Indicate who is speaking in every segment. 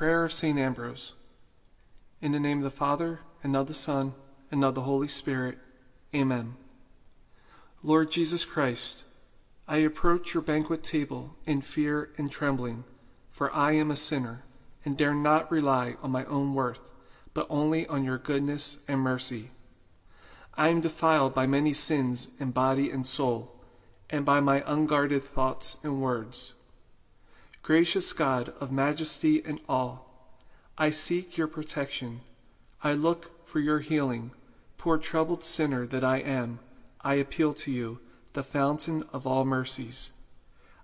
Speaker 1: Prayer of St. Ambrose. In the name of the Father, and of the Son, and of the Holy Spirit. Amen. Lord Jesus Christ, I approach your banquet table in fear and trembling, for I am a sinner, and dare not rely on my own worth, but only on your goodness and mercy. I am defiled by many sins in body and soul, and by my unguarded thoughts and words. Gracious God of majesty and awe, I seek your protection. I look for your healing. Poor troubled sinner that I am, I appeal to you, the fountain of all mercies.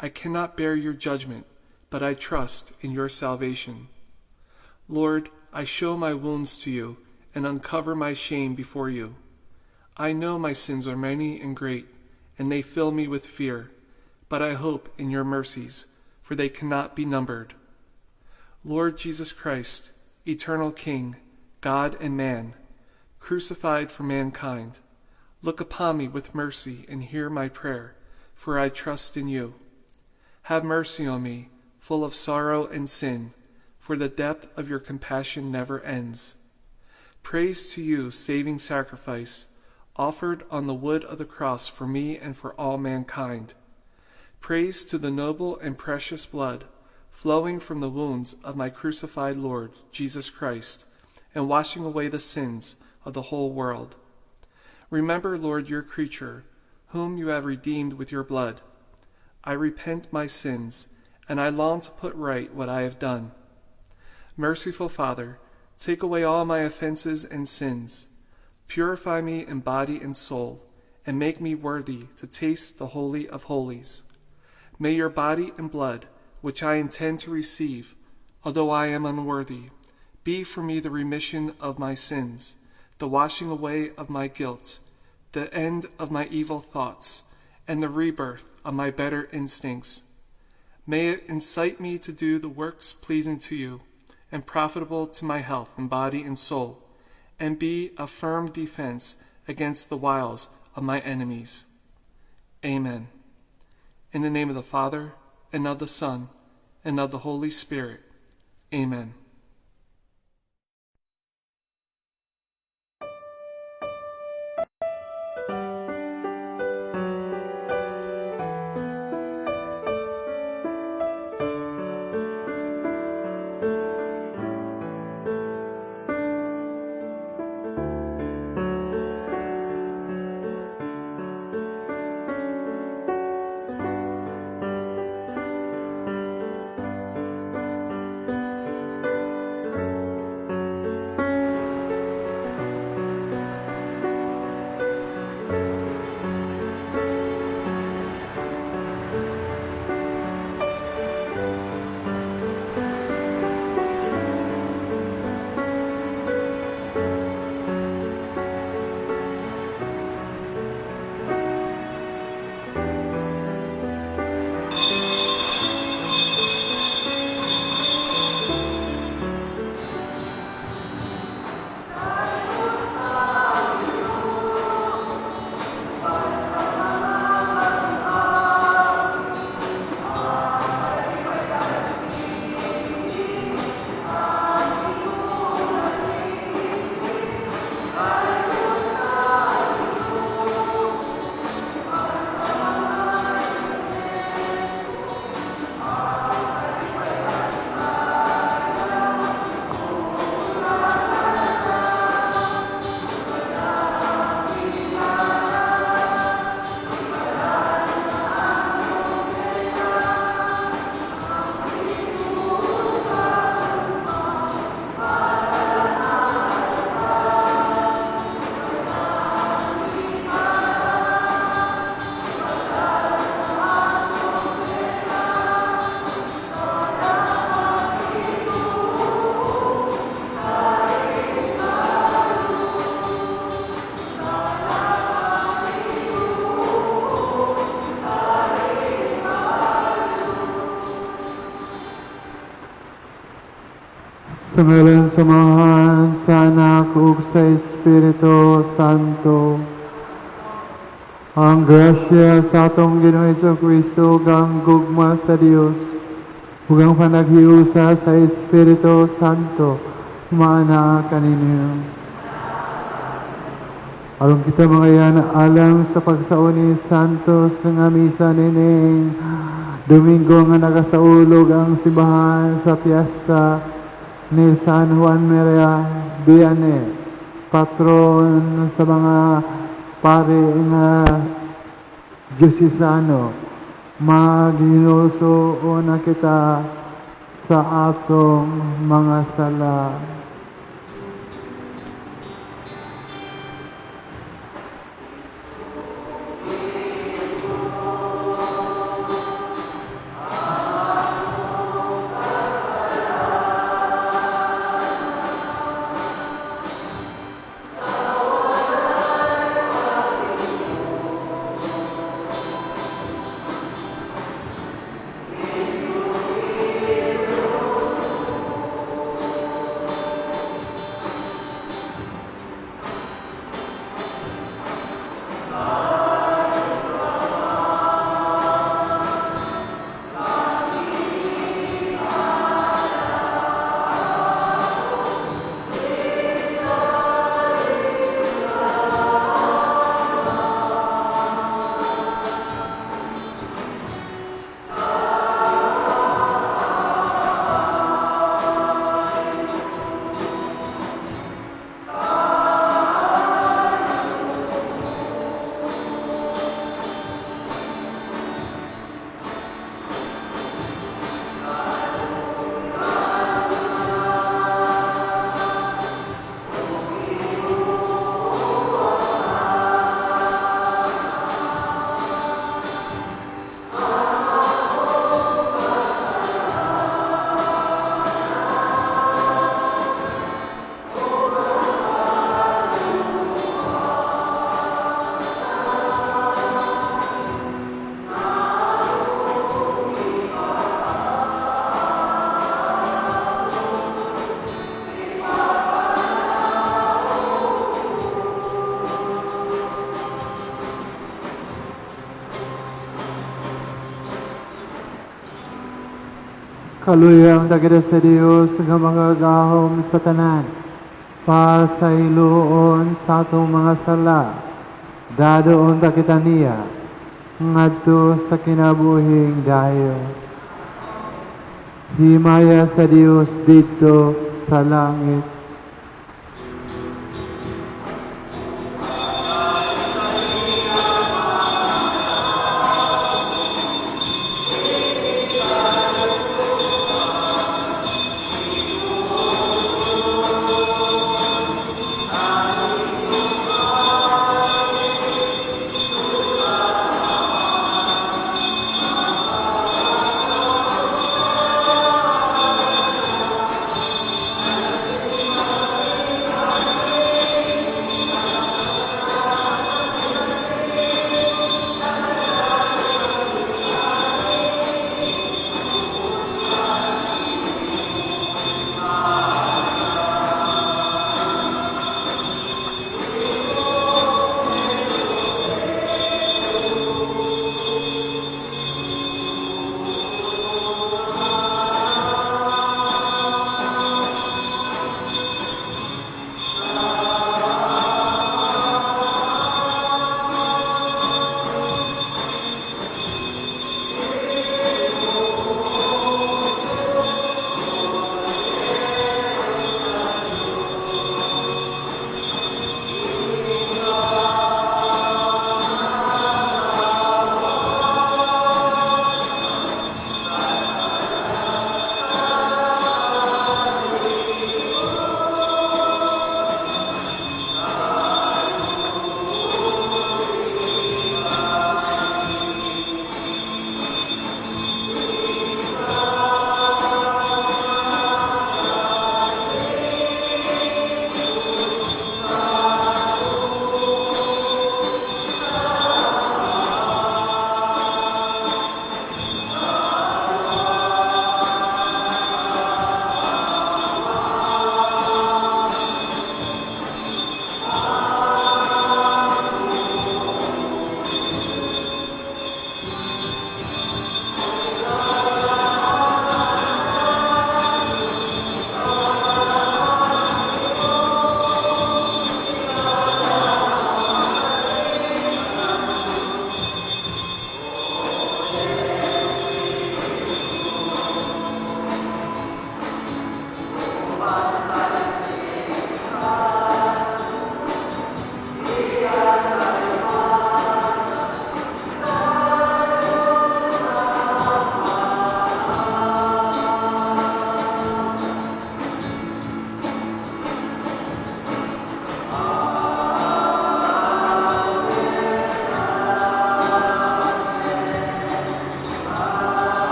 Speaker 1: I cannot bear your judgment, but I trust in your salvation. Lord, I show my wounds to you and uncover my shame before you. I know my sins are many and great, and they fill me with fear, but I hope in your mercies, for they cannot be numbered. Lord Jesus Christ, eternal King, God and man, crucified for mankind, look upon me with mercy and hear my prayer, for I trust in you. Have mercy on me, full of sorrow and sin, for the depth of your compassion never ends. Praise to you, saving sacrifice, offered on the wood of the cross for me and for all mankind. Praise to the noble and precious blood flowing from the wounds of my crucified Lord, Jesus Christ, and washing away the sins of the whole world. Remember, Lord, your creature, whom you have redeemed with your blood. I repent my sins, and I long to put right what I have done. Merciful Father, take away all my offenses and sins. Purify me in body and soul, and make me worthy to taste the Holy of Holies. May your body and blood, which I intend to receive, although I am unworthy, be for me the remission of my sins, the washing away of my guilt, the end of my evil thoughts, and the rebirth of my better instincts. May it incite me to do the works pleasing to you, and profitable to my health and body and soul, and be a firm defense against the wiles of my enemies. Amen. In the name of the Father, and of the Son, and of the Holy Spirit. Amen.
Speaker 2: Sa ngalan sa Amahan, sa Anak, ug sa Espiritu Santo. Ang grasya sa atong Ginoong Kristo ug ang gugma sa Dios Ug ang panaghiusa sa Espiritu Santo maana kaninyo. Aron kita mga yan alang sa pagsaon ni Santos nga misa nining Domingo nga nagasaulog ang simbahan sa piyesta ni San Juan Maria Vianney, patron sa mga pare nga diosesano. Maghinuso na kita sa atong mga sala. Kaluyang dagida sa Dios nga makagagahom sa tanan, pasayloon sa atong mga sala, dadoon ta kita niya, ngadto sa kinabuhing dayon. Himaya sa Dios didto sa langit.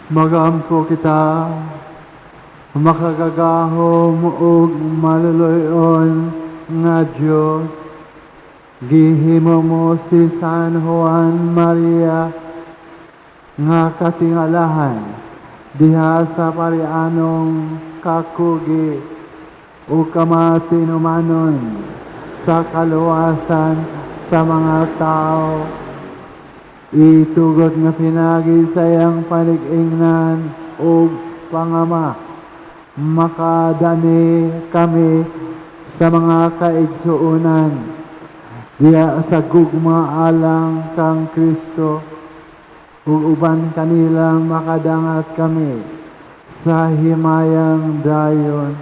Speaker 2: Magampo kita, makagagahom ug maluluy-on nga Dios. Gihimo mo si San Juan Maria nga katingalahan diha sa parianong kakugi o kamatinumanon sa kaluwasan sa mga tao. Itugot nga pinagi sa iyang panig-ingnan ug pangama, makadani kami sa mga kaigsuonan diha sa gugma alang kang Kristo, ug uban kanila makadangat kami sa himayang dayon.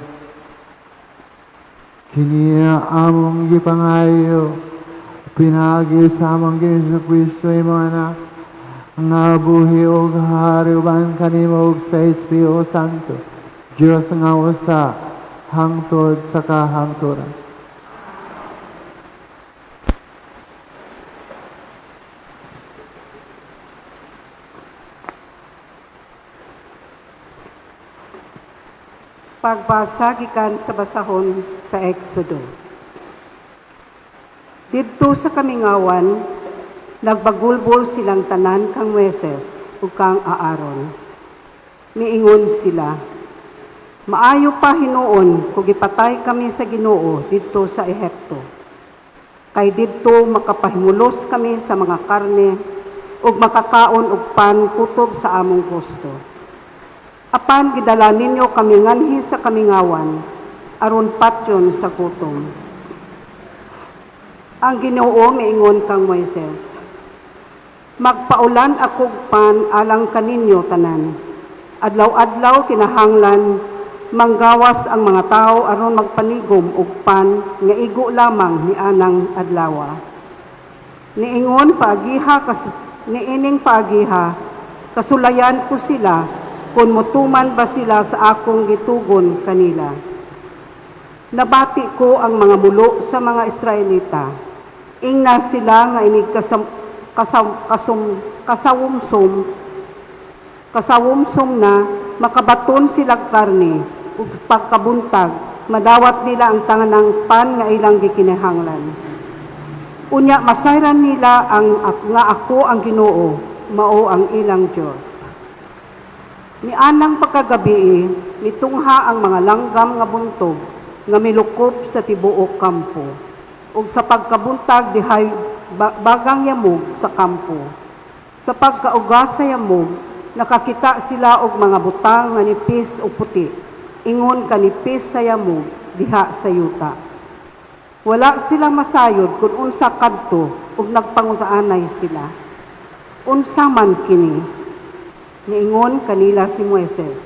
Speaker 2: Kini among gipangayo pinagi sa among Ginoong Kristo, imong Anak, nga buhi ug hari uban kanimo ug sa Espiritu Santo, Dios nga usa, hangtod sa kahangturan.
Speaker 3: Pagbasa gikan sa basahon sa Exodo. Didto sa kamingawan, nagbagulbol silang tanan kang Moises ug kang Aaron. Miingon sila, "Maayo pa hinuon kung gipatay kami sa Ginoo didto sa Ehipto. Kay didto makapahimulos kami sa mga karne ug makakaon og pan kutob sa among gusto. Apan gidala ninyo kami nganhi sa kamingawan aron patyon sa gutom." Ang Ginoo miingon kang Moises, "Magpaulan akog pan alang kaninyo tanan. Adlaw-adlaw kinahanglan manggawas ang mga tawo aron magpanigom og pan nga igo lamang ni anang adlawa. Niingon paagiha kas niining paagiha kasulayan ko sila kung mutuman ba sila sa akong gitugon kanila. Nabati ko ang mga mulo sa mga Israelita. Ingna sila nga inig kasawumsum na makabaton sila karne ug pagkabuntag madawat nila ang tanganang pan nga ilang gikinahanglan. Unya masayran nila ang nga ako ang Ginoo, mao ang ilang Dios." Nianang pagkagabii, mitungha ang mga langgam nga buntog nga milukop sa tibuok kampo. Ug sa pagkabuntag dihay bagang yamog sa kampo. Sa pagkauga sa yamog, nakakita sila og mga butang nga nipis o puti, ingon kanipis sa yamog diha sa yuta. Wala sila masayod kung unsa kadto ug nagpangutaanay sila, "Unsa man kini?" Niingon kanila si Moises,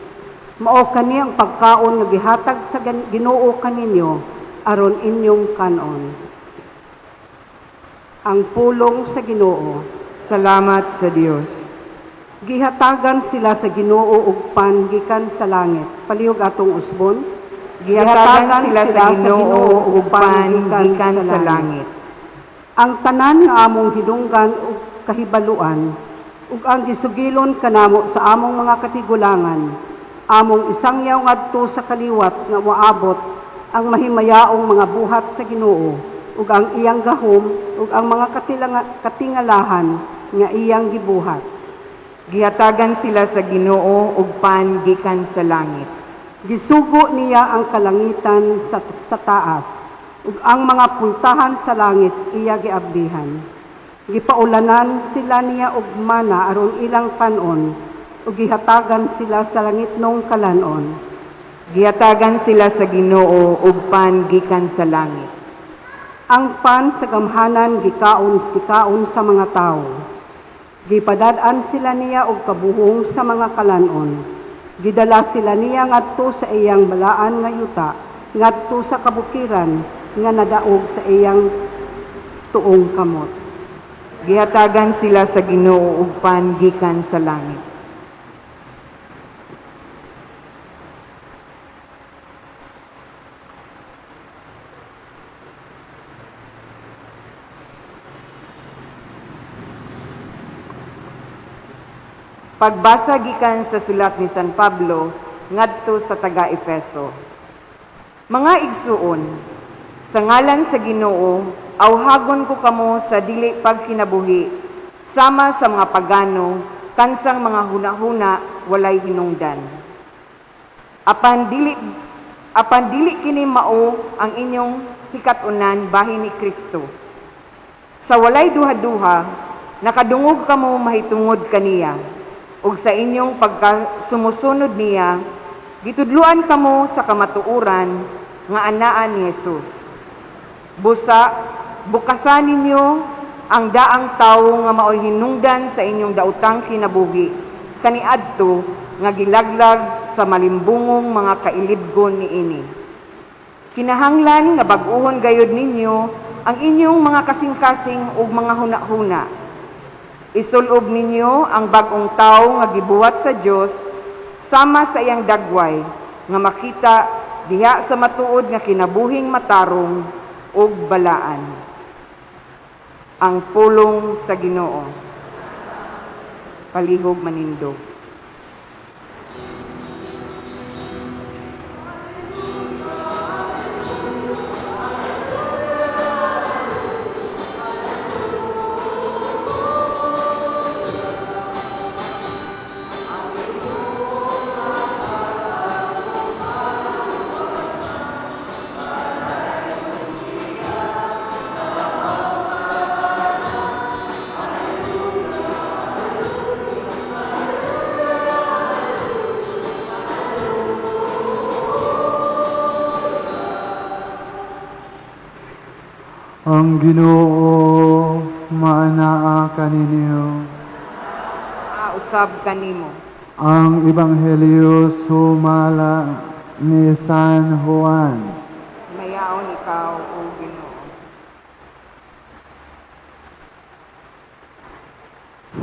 Speaker 3: "Mao kani ang pagkaon nga gihatag sa Ginoo kaninyo aron inyong kanon." Ang pulong sa Ginoo.
Speaker 4: Salamat sa Dios.
Speaker 3: Gihatagan sila sa Ginoo og pan gikan sa langit. Palihog atong usbon.
Speaker 4: Gihatagan sila sa Ginoo og pan gikan sa langit.
Speaker 3: Ang tanan nga among hidunggan ug kahibaluan ug ang gisugilon kanamo sa among mga katigulangan, among isangyaw ngadto sa kaliwat nga moabot ang mahimayaong mga buhat sa Ginoo ug ang iyang gahom ug ang mga katingalahan nga iyang gibuhat.
Speaker 4: Gihatagan sila sa Ginoo og pan gikan sa langit.
Speaker 3: Gisugo niya ang kalangitan sa taas ug ang mga pultahan sa langit iya giablihan. Gipaulanan sila niya og mana aron ilang kanon ug gihatagan sila sa langitnong kalanon.
Speaker 4: Gihatagan sila sa Ginoo og pan gikan sa langit.
Speaker 3: Ang pan sa gamhanan gikaon gikaon sa mga tawo. Gipadad-an sila niya og kabuhong sa mga kalanon. Gidala sila niya ngadto sa iyang balaan nga yuta, ngadto sa kabukiran nga nadaog sa iyang tuong kamot.
Speaker 4: Gihatagan sila sa Ginoo og pan gikan sa langit. Pagbasa gikan sa sulat ni San Pablo ngadto sa taga-Efeso. Mga igsuon, sa ngalan sa Ginoo, awhagon ko kamo sa dili pagkinabuhi sama sa mga pagano kansang mga hunahuna walay hinungdan. Apan dili kini mao ang inyong hikatunan bahin ni Kristo. Sa walay duha-duha, nakadungog kamo mahitungod kaniya, ug sa inyong pagkasumusunod niya, gitudluan kamo sa kamatuoran nga anaa ni Jesus. Busa, bukasan ninyo ang daang tawo nga maoy hinungdan sa inyong daotang kinabuhi, kaniadto nga gilaglag sa malimbungong mga kailibgon niini. Kinahanglan nga bag-uhon gayud ninyo ang inyong mga kasing-kasing ug mga hunahuna. Isulob ninyo ang bag-ong tawo nga gibuhat sa Dios sama sa iyang dagway nga makita diha sa matuod nga kinabuhing matarong ug balaan. Ang pulong sa Ginoo. Palihog manindog.
Speaker 2: Ang Ginoo maanaa kaninyo.
Speaker 4: Usab kanimo.
Speaker 2: Ang Ebanghelyo sumala ni San Juan.
Speaker 4: Mayaon ikaw, O Ginoo.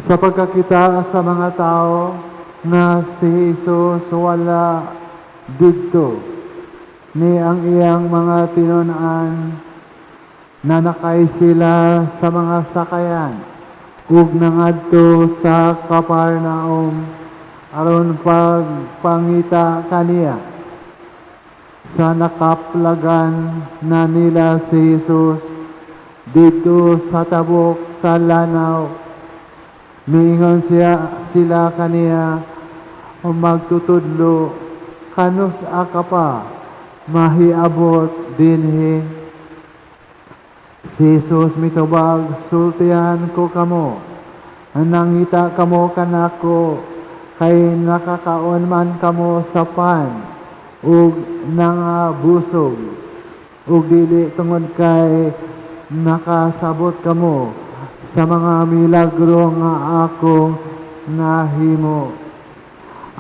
Speaker 2: Sa pagkakita sa mga tao nga si Jesus wala didto, ni ang iyang mga tinun-an, nanakay sila sa mga sakayan ug nangadto sa Capernaum aron pagpangita kaniya. Sa nakaplagan na nila si Jesus didto sa tabok sa lanaw, miingon sila kaniya, "Magtutudlo, kanus-a ka pa mahiabot dinhi?" Si Jesus mitubag, "Sultihan ko kamo, nangita kamo kanako, kay nakakaon man kamo sa pan, ug nangabusog, ug dili tungod kay nakasabot kamo sa mga milagro nga akong nahimo.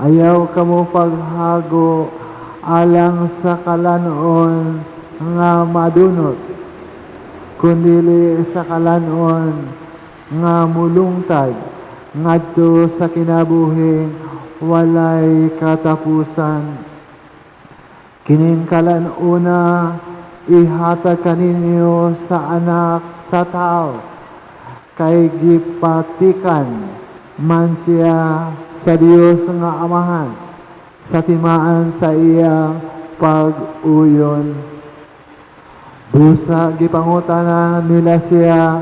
Speaker 2: Ayaw kamo paghago alang sa kalanon nga madunot, kundili sa kalanon nga mulungtad ngadto sa kinabuhing walay katapusan. Kining kalan-una ihatag kaninyo sa Anak sa Tao, kay gipatikan man siya sa Dios nga Amahan sa timaan sa iyang pag-uyon." Busa gipangutana nila siya,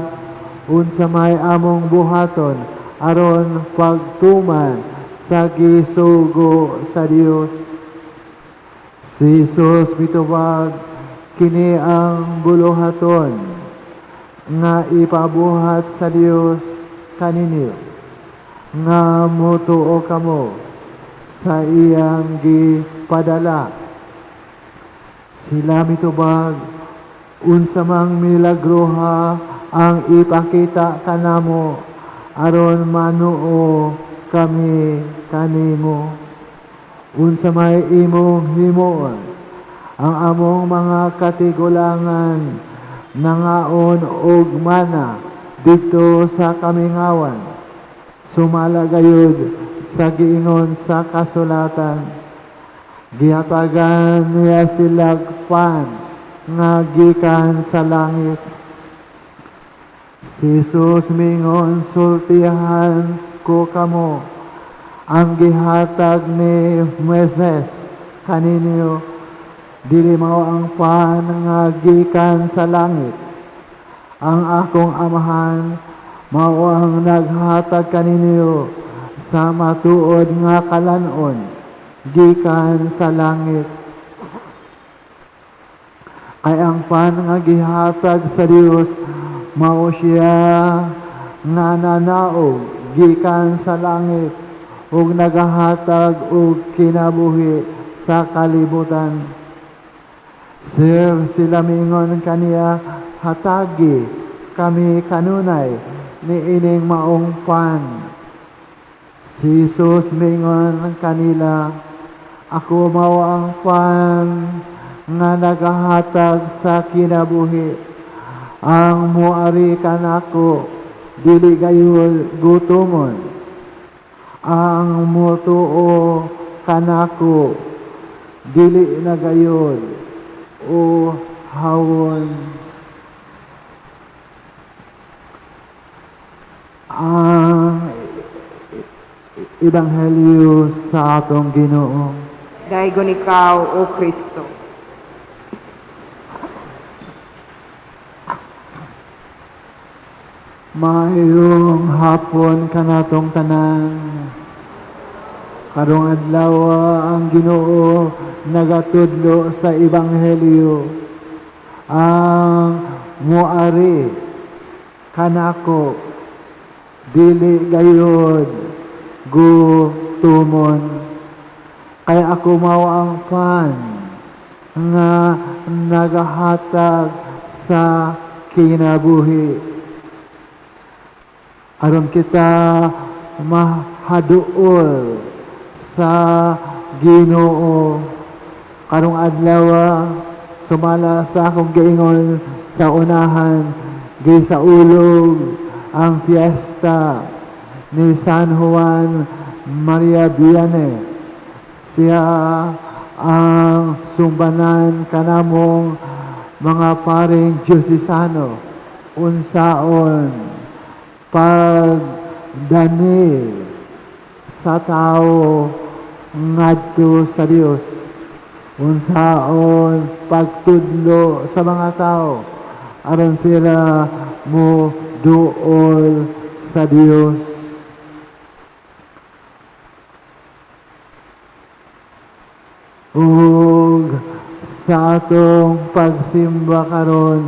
Speaker 2: "Unsa may among buhaton aron pagtuman sa gisugo sa Dios?" Si Jesus mitubag, "Kini ang buluhaton nga ipabuhat sa Dios kaninyo, nga motuo kamo sa iyang gipadala." Sila mitubag, "Unsa mang milagroha ang ipakita kanamo aron manuo kami kanimo? Unsa may imong himuon? Ang among mga katigulangan nangaon og mana didto sa kamingawan, sumala gayud sa giingon sa kasulatan, 'Gihatagan niya sila pan nga gikan sa langit.'" Si Jesus mingon, "Sultihan ko kamo, Ang gihatag ni Moises kaninyo dili mao ang pan nga gikan sa langit. Ang akong Amahan mao ang naghatag kaninyo sa matuod nga kalan-on gikan sa langit. Kay ang pan nga gihatag sa Dios mao siya nga nanaog gikan sa langit ug nagahatag og kinabuhi sa kalibutan. Sir, sila miingon kaniya, "Hatagi kami kanunay niining maong pan." Si Jesus miingon kanila, "Ako mao ang pan nga nagahatag sa kinabuhi. Ang muari kanako dili gayud gutomon. Ang mutuo kanako dili na gayud uhawon." Ang Ebanghelyo sa atong Ginoo.
Speaker 4: Daygon ikaw, O Kristo.
Speaker 2: Maayong hapon kanatong tanan. Karong adlaw ang Ginoo nagatudlo sa Ebanghelyo. Ang muari kanako dili gayud gutumon. Kay ako mao ang pan nga nagahatag sa kinabuhi. Aron kita mahaduol sa Ginoo karong adlaw, sumala sa akong giingon sa unahan, gisaulog ang fiesta ni San Juan Maria Vianney. Siya ang sumbanan kanamong mga paring diosesano unsaon pagdani sa tao ngadto sa Dios, unsaon pagtudlo sa mga tao aron sila mo duol sa Dios. Ug sa atong pagsimba karon,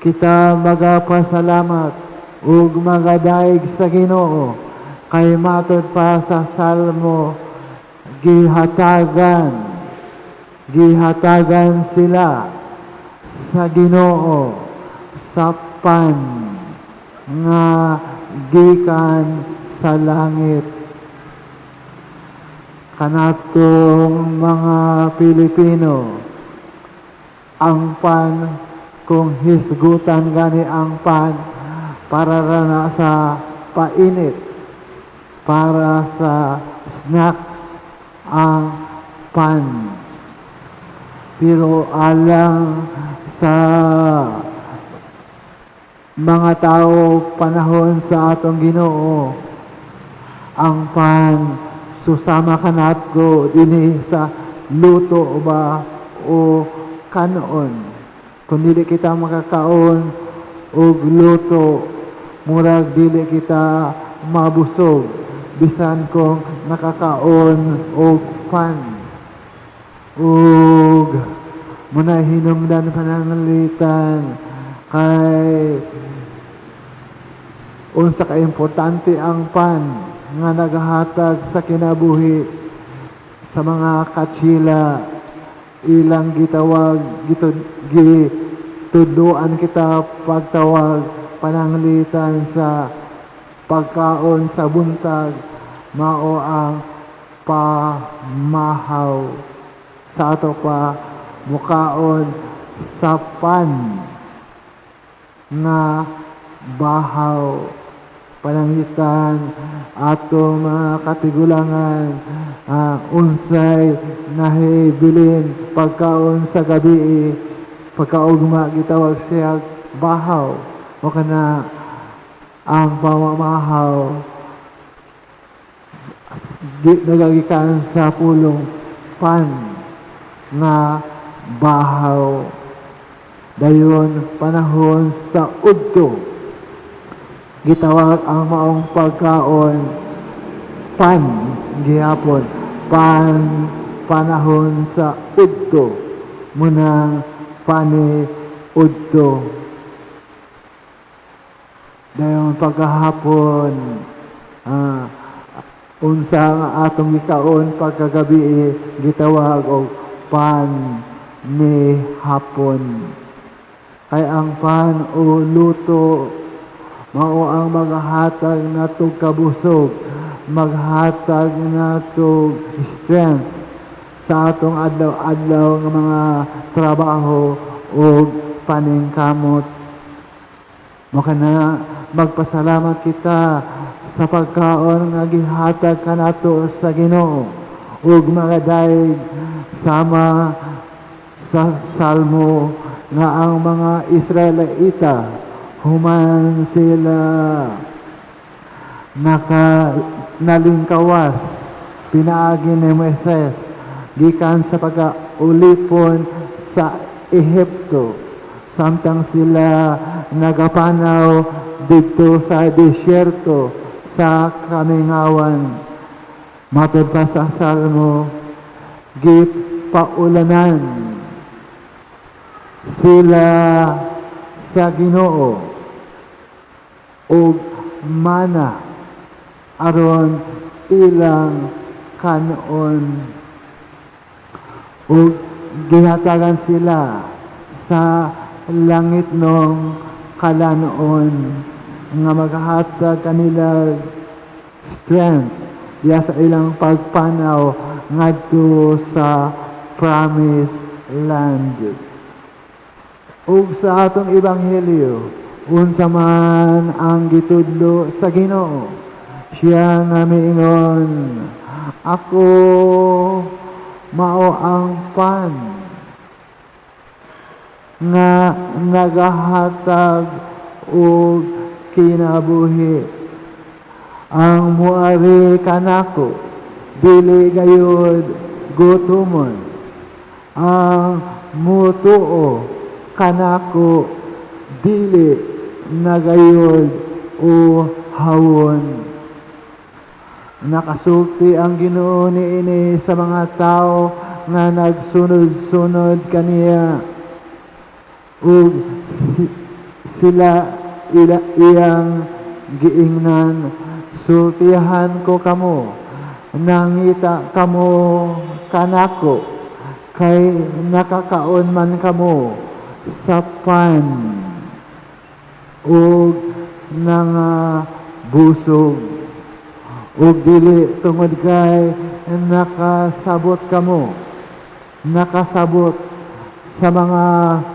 Speaker 2: kita magapasalamat ug magadaig sa Ginoo kay matod pa sa Salmo, gihatagan sila sa Ginoo sa pan nga gikan sa langit. Kanatong mga Pilipino, ang pan, kung hisgutan gani ang pan, para ra na sa painit, para sa snacks ang pan. Pero alang sa mga tao panahon sa atong Ginoo, ang pan susama kanatko dinhi sa luto ba o kanon. Kung dili kita makakaon og luto, murag dili kita mabusog bisan kung nakakaon og pan. Ug muna hinungdan pananglitan kay unsa ka importante ang pan nga nagahatag sa kinabuhi sa mga katsila. Ilang gitawag, gitudloan kita pagtawag pananglitan sa pagkaon sa buntag, mao ang pamahaw. Sa ato pa mukaon sa pan nga bahaw. Pananglitan atong mga katigulangan, unsay nahibilin pagkaon sa gabi, pagkaugma gitawag siya bahaw. O kana ang pamamahaw Nagagikan sa pulong pan nga bahaw. Dayon panahon sa udto, gitawag ang maong pagkaon pan gihapon, pan panahon sa udto, munang pane udto. Dayon pagkahapon, unsa nga atong gikaon pagkagabi, gitawag og pan ni hapon. Kay ang pan o luto mao ang maghatag natog kabusog, maghatag natog strength sa atong adlaw-adlaw nga mga trabaho o paningkamot. Maka na magpasalamat kita sa pagkaon nga gihatag kanato sa Ginoo ug magadayeg sama sa Salmo nga ang mga Israelita, human sila nalingkawas pinaagi ni Moises gikan sa pagkaulipon sa Ehipto, samtang sila nagapanaw didto sa disyerto sa kamingawan. Matod pa sa Salmo, gipaulanan sila sa Ginoo og mana aron ilang kanon ug gihatagan sila sa langitnong kalanon nga maghatag kanila strength diya sa ilang pagpanaw ngadto sa promised land. Ug sa atong ebanghelyo, unsa man ang gitudlo sa Ginoo? Siya nga miingon, "Ako mao ang pan nga nagahatag og kinabuhi. Ang muari kanako, dili gayud gutumon. Ang mutuo kanako, dili na gayud uhawon." Nakasulti ang Ginoo niini sa mga tao nga nagsunod-sunod kaniya ug sila iyang giingnan, "Sultihan ko kamo, nangita kamo kanako kay nakakaon man kamo sa pan ug nangabusog ug dili tungod kay nakasabot kamo, nakasabot sa mga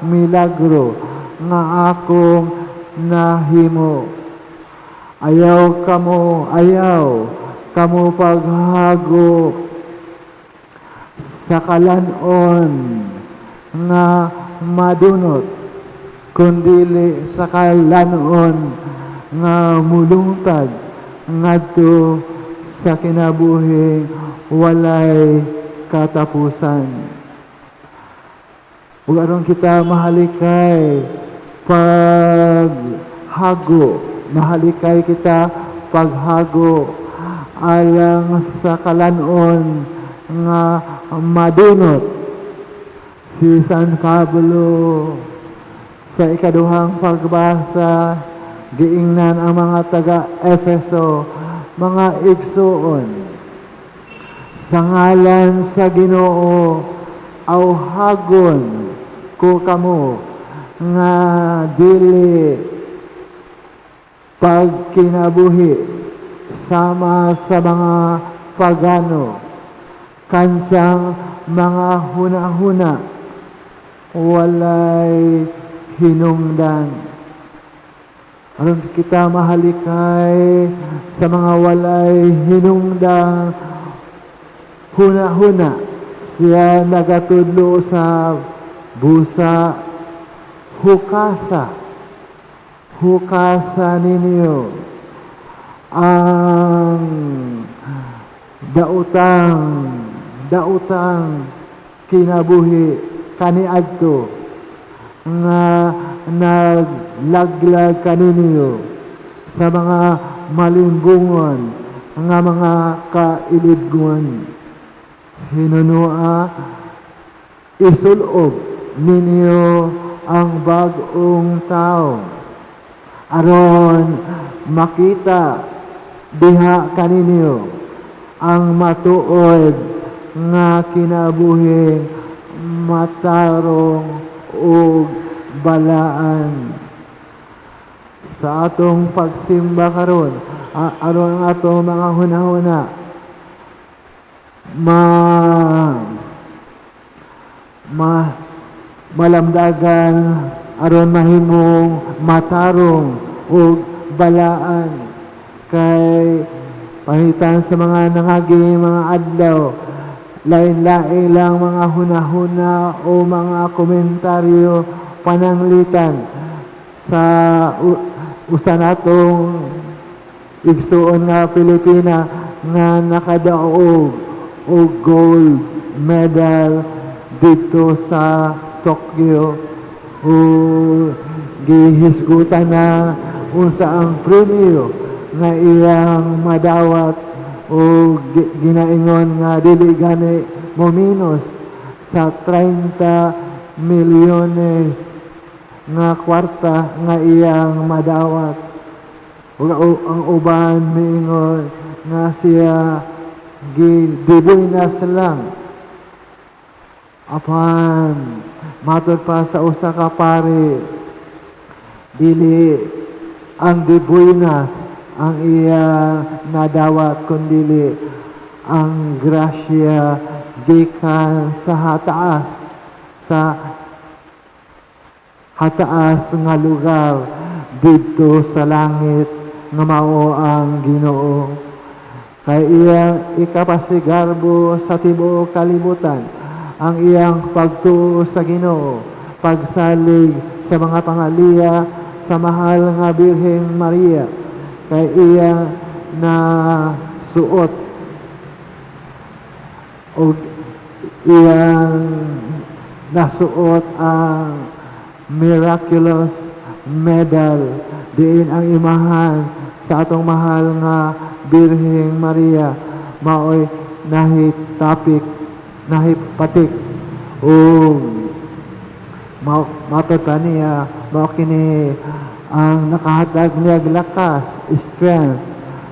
Speaker 2: milagro nga akong nahimo. Ayaw kamo, ayaw kamo paghago sa kalanon nga madunot, kundili sa kalanon nga mulungtad ngadto sa kinabuhing walay katapusan." Ug aron kita mahalikay paghago, mahalikay kita paghago alang sa kalanon nga madunot, si San Pablo sa ikaduhang pagbasa giingnan ang mga taga Efeso, "Mga igsuon, sa ngalan sa Ginoo awhagon ko kamo nga dili pagkinabuhi sama sa mga pagano, kansang mga hunahuna walay hinungdan." Aron kita mahalikay sa mga walay hinungdang huna-huna, siya nagatudlo sa busa hukasa, hukasa ninyo ang Daotang kinabuhi kaniadto nga naglaglag kaninyo sa mga malimbungon nga mga kailibgon. Hinunua, isulob ninyo ang bag-ong tao aron makita diha kaninyo ang matuod nga kinabuhi, matarong ug balaan. Sa atong pagsimba karon, aron ang atong mga hunahuna ma ma malamdagan, aron mahimong matarong ug balaan, kay pangitan sa mga nangagi mga adlaw, lain-lain lang mga hunahuna o mga komentaryo pananglitan sa usa natong igsuon nga Pilipina nga nakadaog og gold medal didto sa Tokyo, o gihisgutan na unsa ang premyo nga iyang madawat, o ginaingon nga dili gani mominos sa 30 milyones nga kwarta nga iyang madawat. Ug ang uban miingon nga siya gidibunas lang. Apan matod pa sa usa ka pari, dili ang dibunas ang iya nadawat, kundili ang grasya gikan sa hataas, sa hataas nga lugar didto sa langit, nga mao ang Ginoo. Kay iyang ikapasigarbo sa tibuok kalibutan ang iyang pagtuo sa Ginoo, pagsalig sa mga pangaliya sa mahal nga Birheng Maria, kay iyang nasuot og iyang nasuot ang miraculous medal diin ang imahan sa atong mahal nga Birheng Maria maoy nahitapik, nahipatik, ug matod pa niya, mao kini ang nakahatag niya lakas, strength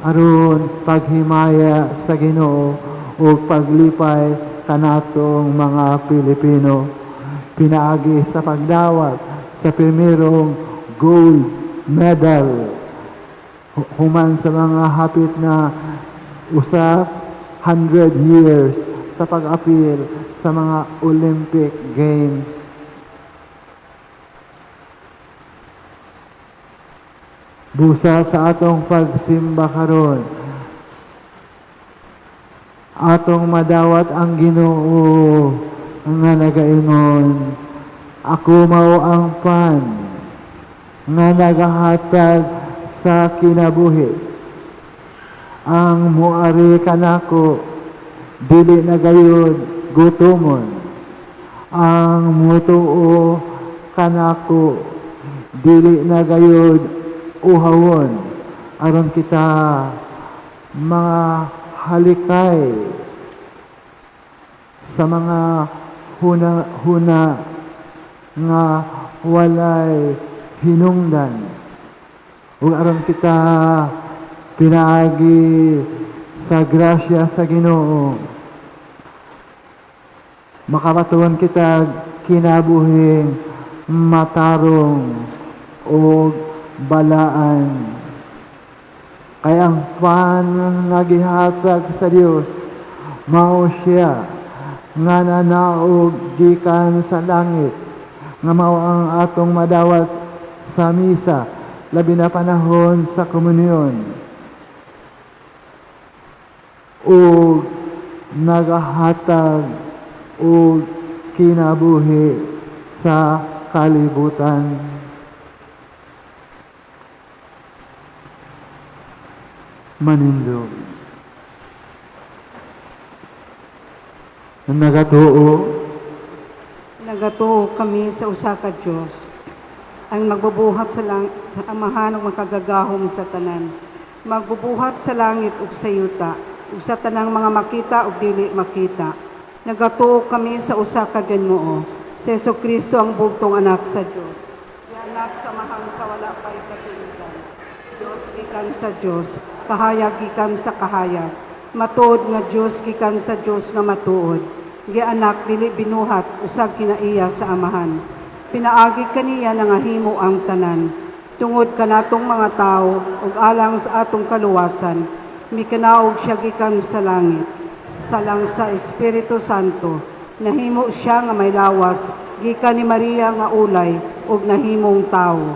Speaker 2: aron paghimaya sa Ginoo ug paglipay kanatong mga Pilipino pinaagi sa pagdawat sa primerong gold medal human sa mga hapit na 100 years sa pag-apil sa mga Olympic Games. Busa sa atong pagsimba karon, atong madawat ang Ginoo nga nagaingon, "Ako mao ang pan nga nagahatag sa kinabuhi. Ang muari kanako dili na gayud gutomon. Ang mutuo kanako dili na gayud uhawon." Aron kita mga halikay sa mga huna-huna nga walay hinungdan, ug aron kita pinaagi sa grasya sa Ginoo makabatuon kita kinabuhing matarong o balaan, kay ang pan nga gihatag sa Dios mao siya nga nanaog gikan sa langit, nga mao ang atong madawat sa misa, labi na panahon sa komunyon, ug nagahatag og kinabuhi sa kalibutan. Manindog. Nagatuo.
Speaker 3: Nagatuo kami sa usa ka Dios, ang magbubuhat sa Amahan ug makagagahom sa tanan. Magbubuhat sa langit ug sa yuta, ug sa tanang mga makita ug dili makita. Nagatuo kami sa usa ka Ginoo, si Hesukristo ang bugtong anak sa Dios. Gianak sa Amahan sa wala pay katuigan. Dios gikan sa Dios, kahayag gikan sa kahayag. Matuod nga Dios gikan sa Dios nga matuod. Gianak dili binuhat, usag kinaiya sa Amahan. Pinaagi kaniya nangahimo ang tanan. Tungod kanatong mga tawo ug alang sa atong kaluwasan, mikanaog siya gikan sa langit. Salang sa Espiritu Santo, nahimo siya nga may lawas, gikan ni Maria nga ulay ug nahimong tawo.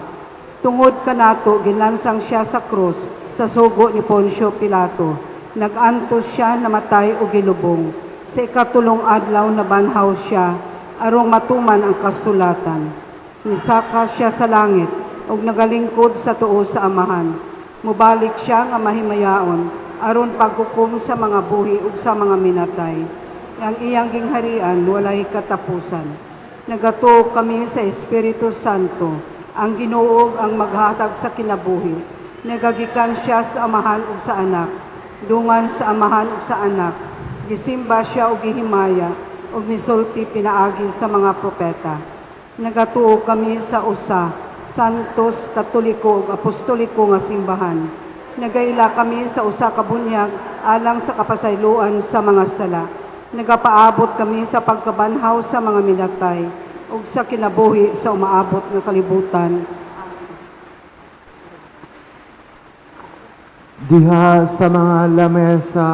Speaker 3: Tungod kanato gilansang siya sa krus sa sugo ni Poncio Pilato. Nag-antos siya, namatay ug gilubong. Sa ikatulong adlaw nabanhaw siya arong matuman ang kasulatan. Misaka siya sa langit ug nagalingkod sa tuo sa Amahan. Mubalik siya nga mahimayaon aron paghukom sa mga buhi ug sa mga minatay. Ang iyang gingharian walay katapusan. Nagatuo kami sa Espiritu Santo, ang Ginoo ang maghatag sa kinabuhi. Nagagikan siya sa Amahan ug sa Anak. Dungan sa Amahan ug sa Anak. Gisimba siya og gihimaya ug misulti pinaagi sa mga propeta. Nagatuo kami sa usa, Santos, Katoliko ug Apostoliko nga simbahan. Nagaila kami sa usa ka bunyag alang sa kapasayloan sa mga sala. Nagapaabot kami sa pagkabanhaw sa mga minatay ug sa kinabuhi sa umaabot nga kalibutan.
Speaker 2: Diha sa mga lamesa,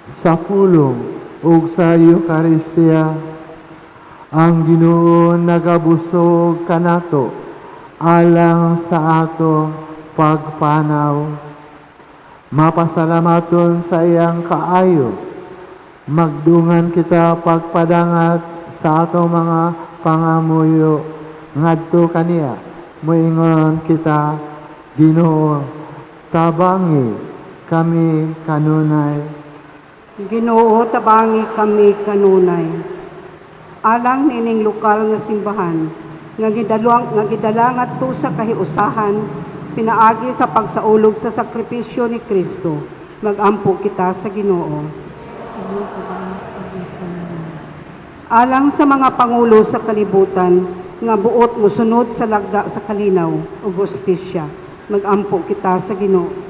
Speaker 2: sa pulong ug sa Eukaristiya, ang Ginoo nagabusog kanato alang sa atong pagpanaw. Mapasalamaton sa iyang kaayo. Magdungan kita pagpadangat sa atong mga pangamuyo ngadto kaniya. Moingon kita, Ginoo, tabangi kami kanunay.
Speaker 3: Ginoo, tabangi kami kanunay. Alang nining lokal nga simbahan nga gidala ngadto sa kahiusahan pinaagi sa pagsaulog sa sakripisyo ni Kristo, magampo kita sa Ginoo. Alang sa mga pangulo sa kalibutan nga buot mosunod sa lagda sa kalinaw ug hustisya, magampo kita sa Ginoo.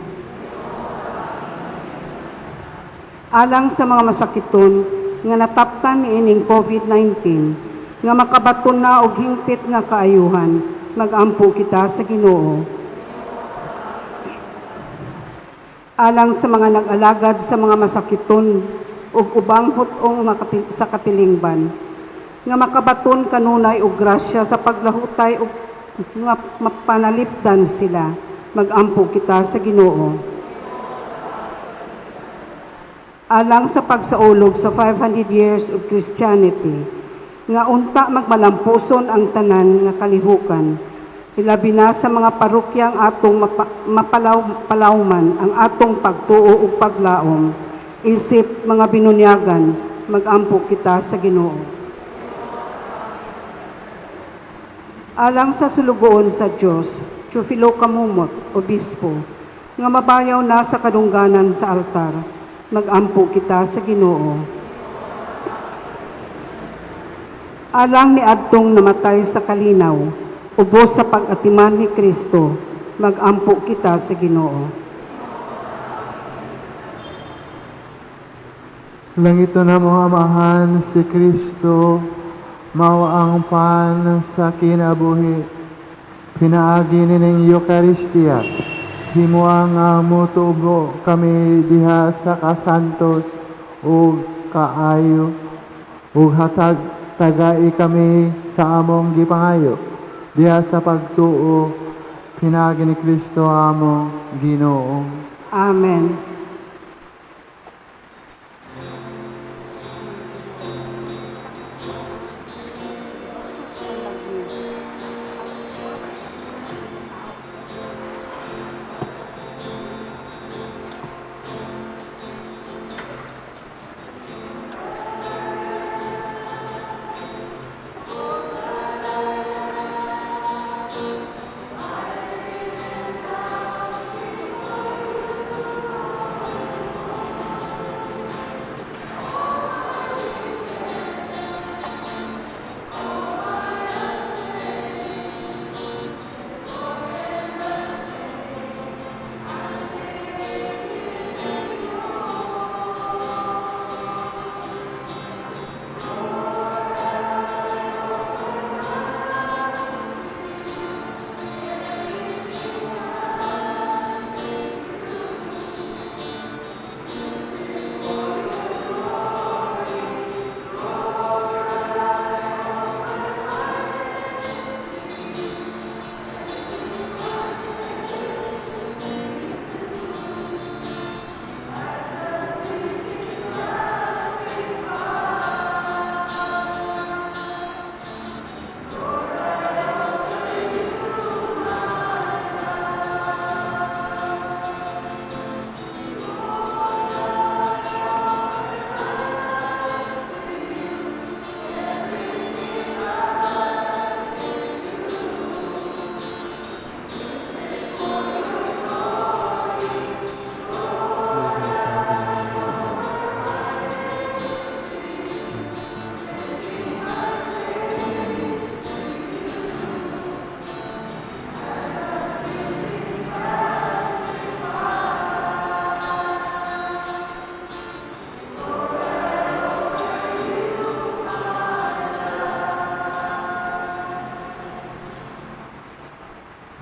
Speaker 3: Alang sa mga masakiton nga nataptan niining COVID-19 nga makabaton na og hingpit nga kaayuhan, magampo kita sa Ginoo. Alang sa mga nag-alagad sa mga masakiton ug ubang hut-ong sa katilingban nga makabaton kanunay og grasya sa paglahutay ug nga mapanalipdan sila, magampo kita sa Ginoo. Alang sa pagsaulog sa 500 years of Christianity, nga unta magmalampuson ang tanan nga kalihukan, ilabi na sa mga parokyang atong palawman ang atong pagtuo ug paglaom, isip mga binunyagan, magampo kita sa Ginoo. Alang sa sulugoon sa Dios, Teofilo Camomot, Obispo, nga mabayaw na sa kadungganan sa altar, magampo kita sa Ginoo. Alang ni adtong namatay sa kalinaw, ubos sa pag-atiman ni Kristo, magampo kita sa Ginoo.
Speaker 2: Langit na mga amahan, si Kristo, mao ang pan sa kinabuhi. Pinaagi nining Eucharistia, himoa nga motubo kami diha sa kasantos ug kaayo, ug hatag tagai kami sa among gipangayo diha sa pagtuo, pinaagi ni Kristo among Ginoo.
Speaker 3: Amen.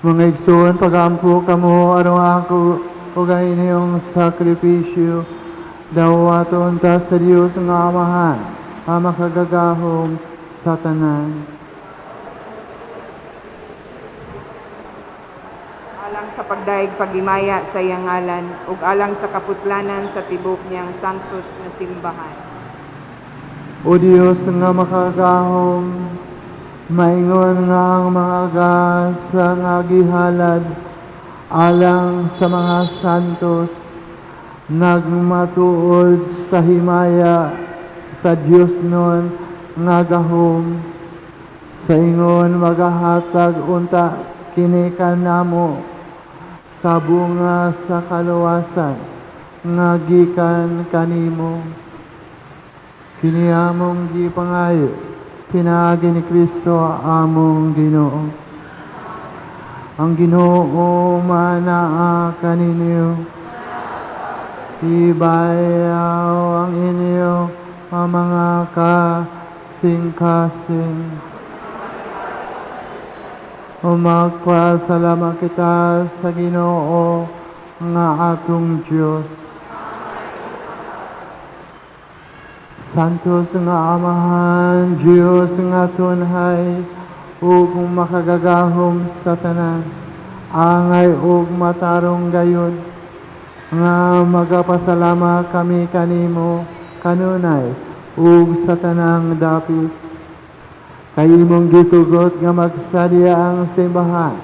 Speaker 2: Mga igsoon, pagampo kamo aron ako ug ang inyong sakripisyo dawaton ta sa Dios nga Amahan, ang makagagahom sa tanan.
Speaker 4: Alang sa pagdayeg pagimaya sa iyang ngalan ug alang sa kapuslanan sa tibok niyang santos nga simbahan.
Speaker 2: O Dios nga makagagahom, maingon nga ang mga gasa nga gihalad alang sa mga santos, nagmatuod sa himaya sa Dios nun nga gahom, sa ingon magahatag unta kini kanamo sa bunga sa kaluwasan nga gikan kanimo. Kini among gipangayo pinaagi ni Kristo among Ginoo. Ang Ginoo manaa kaninyo. Ibayaw ang inyo ang mga kasing-kasing. O magpasalamat kita sa Ginoo nga atong Dios. Santos nga Amahan, Dios nga tunhay, ug makagagahom sa tanan, angay ug matarong gayud, nga magapasalama kami kanimo kanunay ug sa tanang dapit. Kay imong gitugot nga magsadya ang simbahan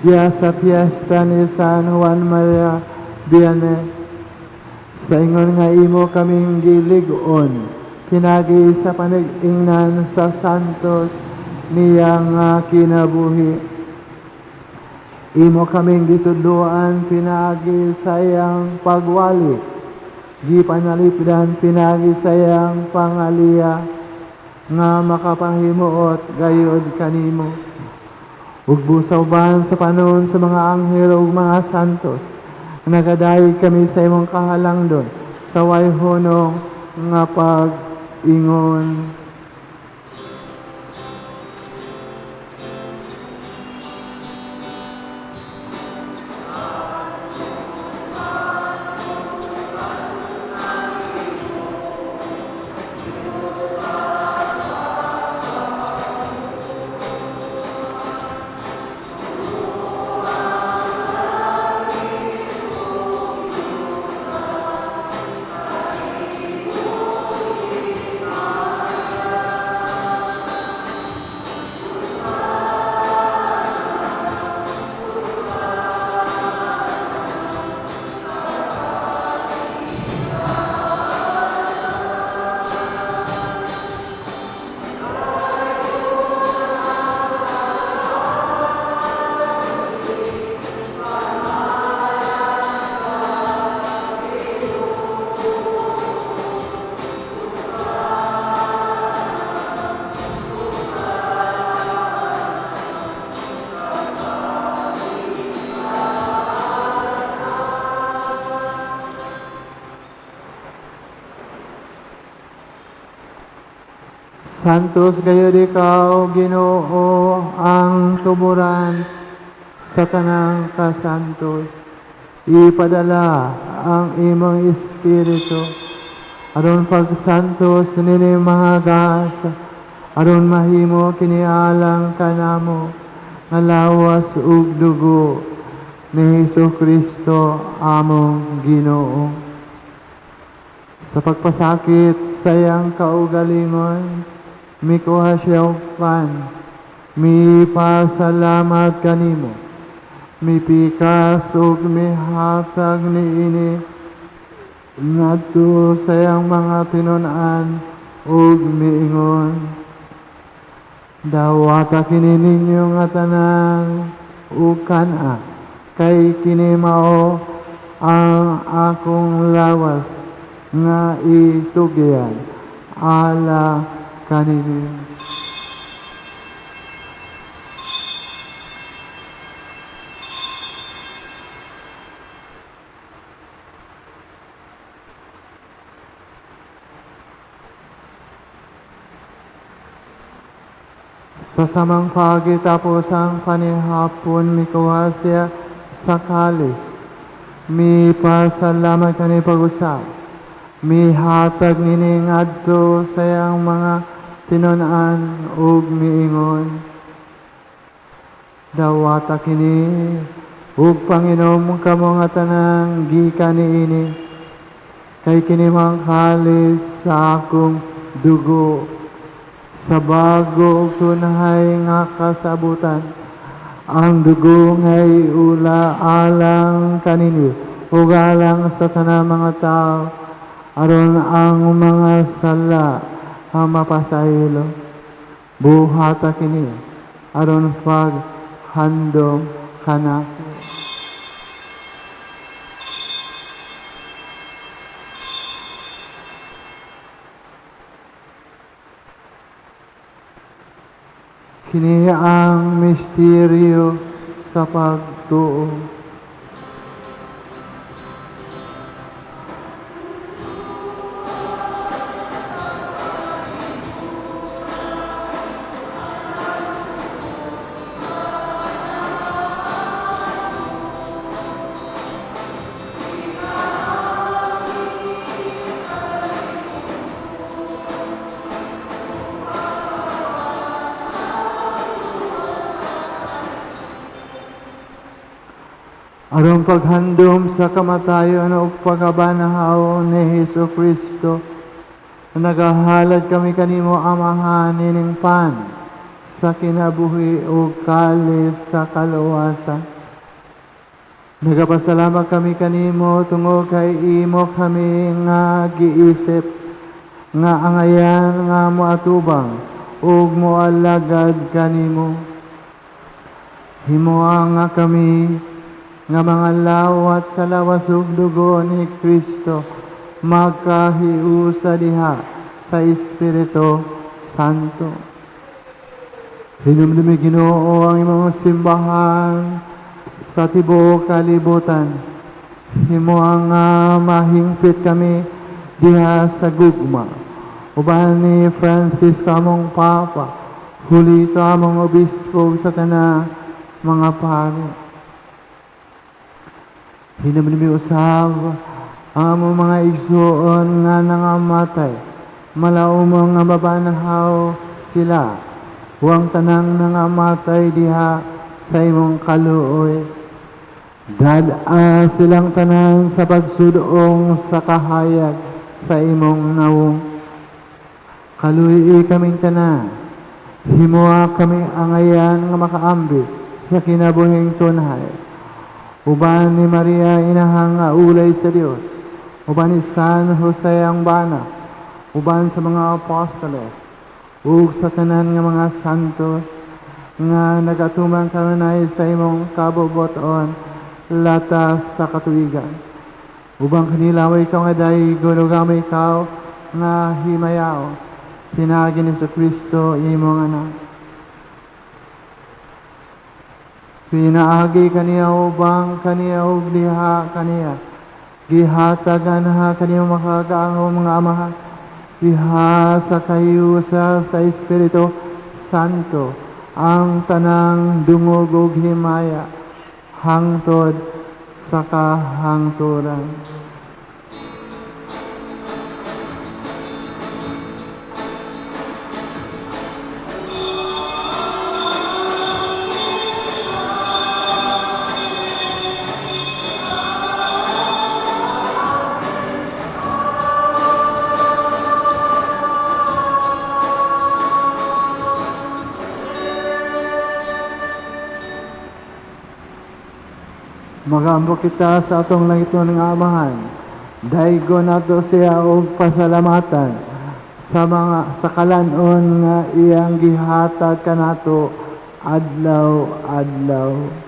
Speaker 2: diya sa piyesta ni San Juan Maria Vianney, sa ingon nga imo kaming gilig-on pinagi sa panag-ingnan sa santos niya nga kinabuhi. Imo kaming gitudloan pinagi sa iyang pagwali, gipanalipdan pinagi sa iyang pangaliya, nga makapahimuot gayod kanimo. Ug busawban sa panon sa mga anghel ug mga santos, nagadayeg kami sa imong kahalangdon sa way hunong nga pag-ingon. Santos gayud ikaw, Ginoo, ang tuburan sa tanang kasantos. Ipadala ang imong espiritu aron pagsantos nini mga gasa, aron mahimo kini alang kanamo nga lawas ug dugo ni Hesus Kristo among Ginoo. Sa pagpasakit sa iyang kaugalingon, mikuha siya og pan, mipasalamat kanimo, mipikas ug mihatag niini ngadto sa iyang mga tinun-an ug miingon, dawata kini ninyo nga tanan ug kan-a, kay kini mao ang akong lawas nga itugyan ala kaninyo. Sa samang paagi tapos ang panihapon, mikuha siya sa kalis. Mipasalamat kani pag-usab. Mihatag nining adto sa iyang mga tinun-an ug miingon, "Dawata kini ug panginom kamo nga tanan gikan niini, kay kini ang kalis sa akong dugo sa bago ug tunhay nga kasabutan, ang dugo nga iula alang kaninyo ug alang sa tanang mga tao aron ang mga sala ang mapasaylo. Buhata kini aron paghandom kanako." Kini ang misteryo sa pagtuo. Aron paghandom sa kamatayon ug pagkabanhaw ni Hesus Kristo, nagahalad kami kanimo, Amahan, ining pan sa kinabuhi ug kalis sa kaluwasan. Nagapasalamat kami kanimo tungod kay imo kami nga giisip nga angayan nga moatubang ug moalagad kanimo. Himoa nga kami nga mga lawat sa lawas ug dugo ni Kristo magkahiusa diha sa Espiritu Santo. Hinumdumi, Ginoo, ang imong simbahan sa tibuok kalibutan. Himoa nga mahingpit kami diha sa gugma uban ni Francisco among Papa, Julito among Obispo, ug sa tanang mga pari. Hinumdumi usab ang among mga igsuon nga nangamatay. Malaumong nga mabanhaw sila. Ug ang tanang nangamatay diha sa imong kaluoy. Dad-a silang tanan sa pagsudong sa kahayag sa imong nawong. Kaluy-i kaming tanan. Himoa kami angayan nga makaambi sa kinabuhing tunhay uban ni Maria, inahang nga ulay sa Dios, uban ni San Jose ang bana, uban sa mga apostoles, ug sa tanan nga mga santos nga nagatumang kanunay sa imong kabubut-on latas sa katuigan. Ubang kanila ikaw nga daygon ug amo ikaw nga himayaon, pinaagi ni Kristo imong anak. Pinaagi kaniya, ubang kaniya ug diha kaniya, gihatagan ha kaniya makakaangom nga Amahan diha sa kahiusa sa Espiritu Santo ang tanang dungog ug himaya hangtod sa kahangturan. Magampo kita sa atong langitnon nga Amahan. Daygon nato siya og pasalamatan sa mga sa kalan-on nga iyang gihatag kanato adlaw-adlaw.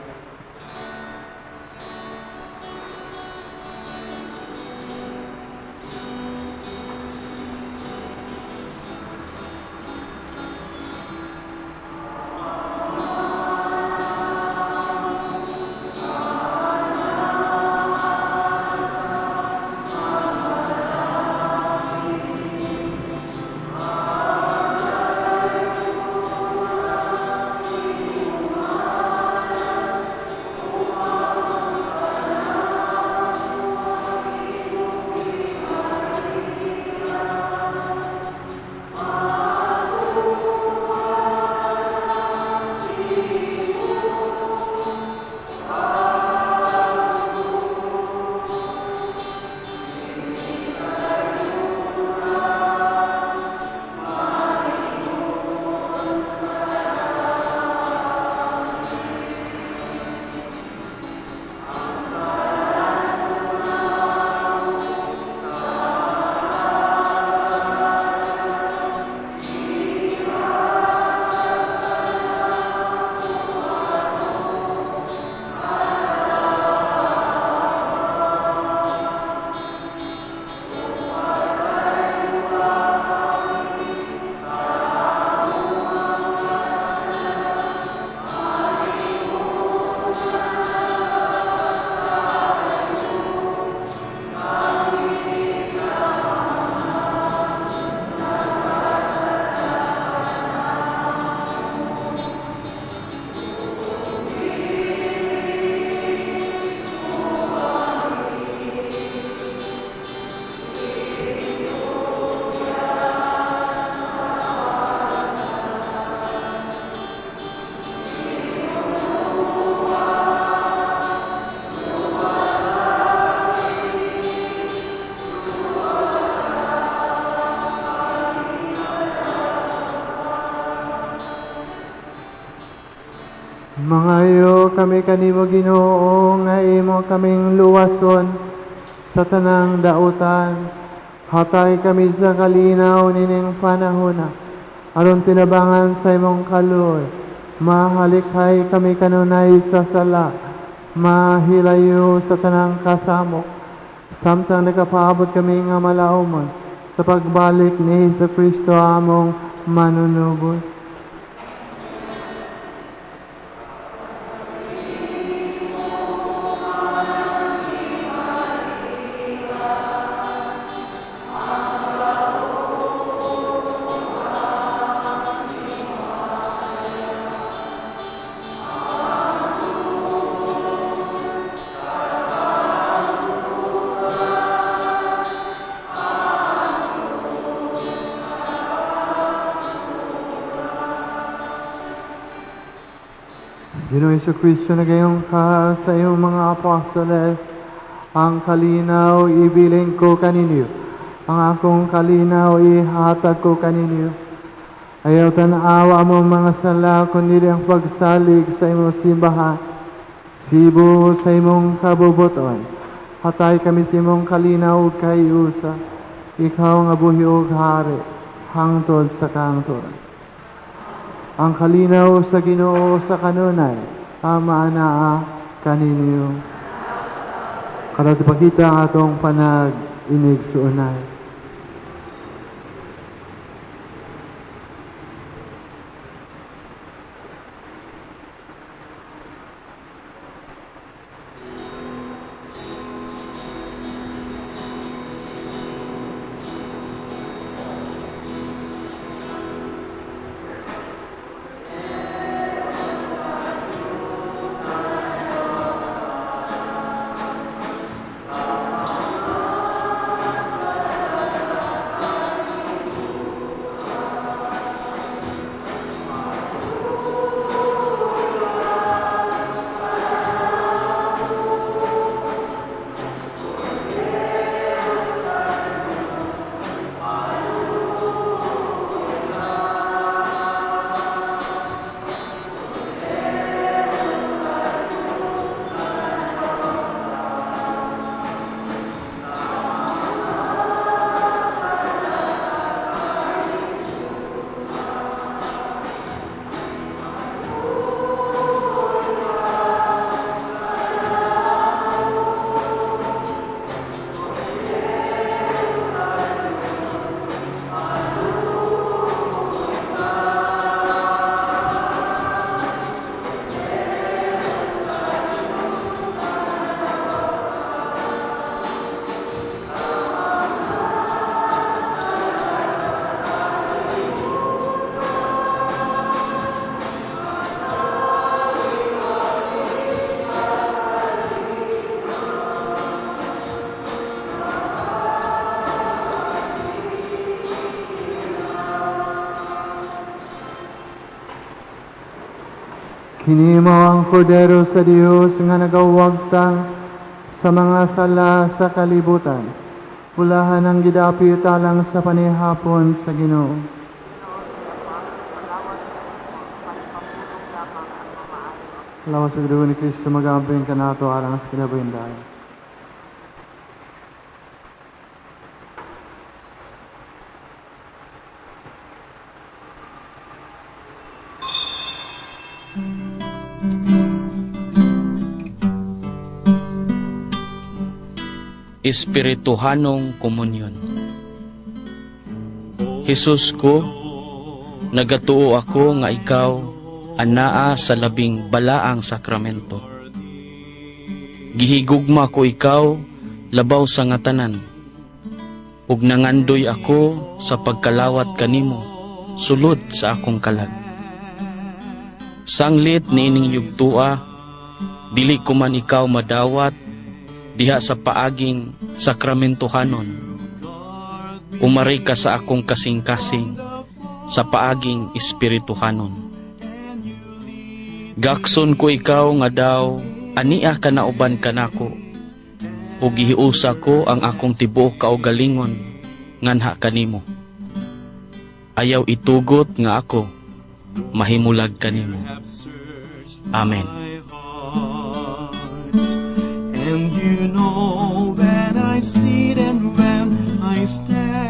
Speaker 2: Mangayo kami kanimo, Ginoo, nga imo kaming luwason sa tanang dautan. Hatagi kami sa kalinaw nining panahona aron tinabangan sa imong kaluoy. Mahalikay kami kanunay sa sala, mahilayo sa tanang kasamok, samtang nakapaabot kami nga malaumon sa pagbalik ni Hesus Kristo among manunubos. Ginoo Kristo, nag-ingon ka sa iyong mga apostoles, "Ang kalinaw ibilin ko kaninyo, ang akong kalinaw ihatag ko kaninyo. Ayaw tanawa among mga sala, kundi ang pagsalig sa imong simbahan. Sibo sa imong kabubuton. Hatagi kami sa imong kalinaw ug kahiusa. Ikaw nga buhi ug hari, hangtod sa kahangturan." Ang kalinaw sa Ginoo sa kanunay, ama anaa kaninyo. Karon ipakita ang atong panag-inigsuonay. Kini mao ang Kordero sa Dios nga nagawagtang sa mga sala sa kalibutan. Bulahan ang gidapit alang sa panihapon sa Ginoo. Lawas sa dugo ni Kristo magamping kanato alang sa kinabuhing dayon.
Speaker 5: Espirituhanong Komunyon. Jesus ko, nagatuo ako nga ikaw anaa sa labing balaang sakramento. Gihigugma ko ikaw labaw sa nga tanan, ug nangandoy ako sa pagkalawat kanimo sulod sa akong kalag. Sanglit niining yugtua, dili ko man ikaw madawat diha sa paaging sakramentohanon. Umari ka sa akong kasing-kasing sa paaging espirituhanon. Gakson ko ikaw nga daw ania ka nauban kanako, ug gihiusa ko ang akong tibuok kaugalingon nganha kanimo. Ayaw itugot nga ako mahimulag kanimo. Amen.
Speaker 6: And you know when I sit and when I stand.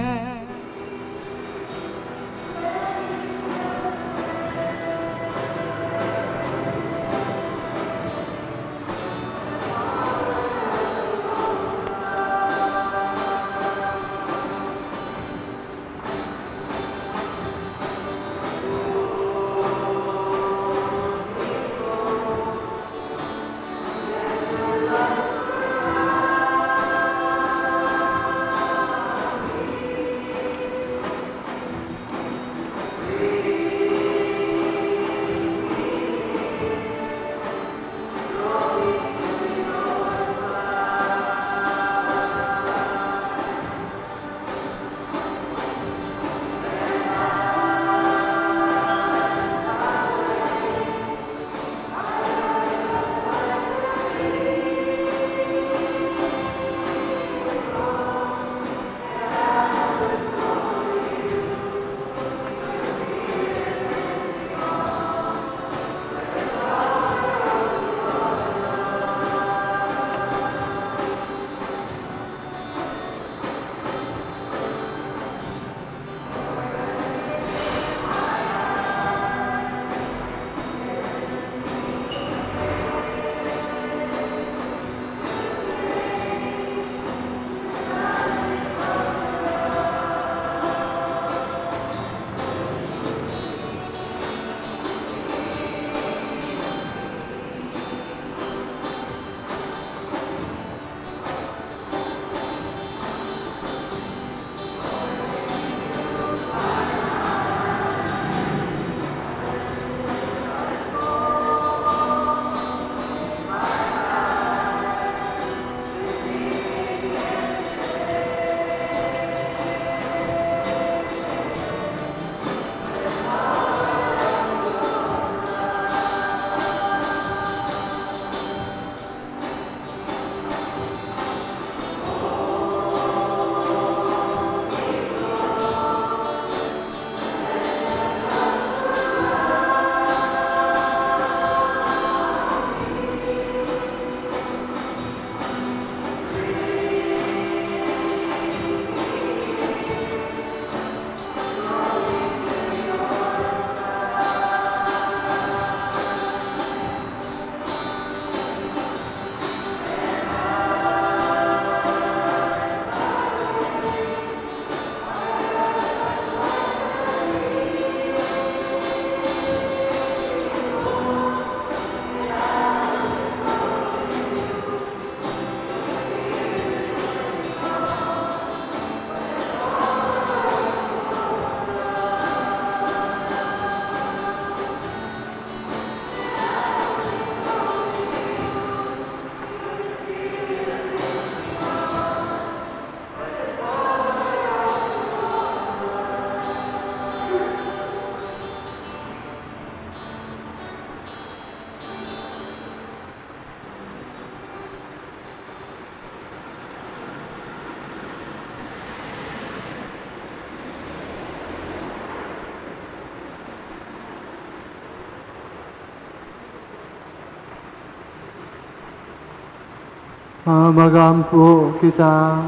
Speaker 2: Magampo kita.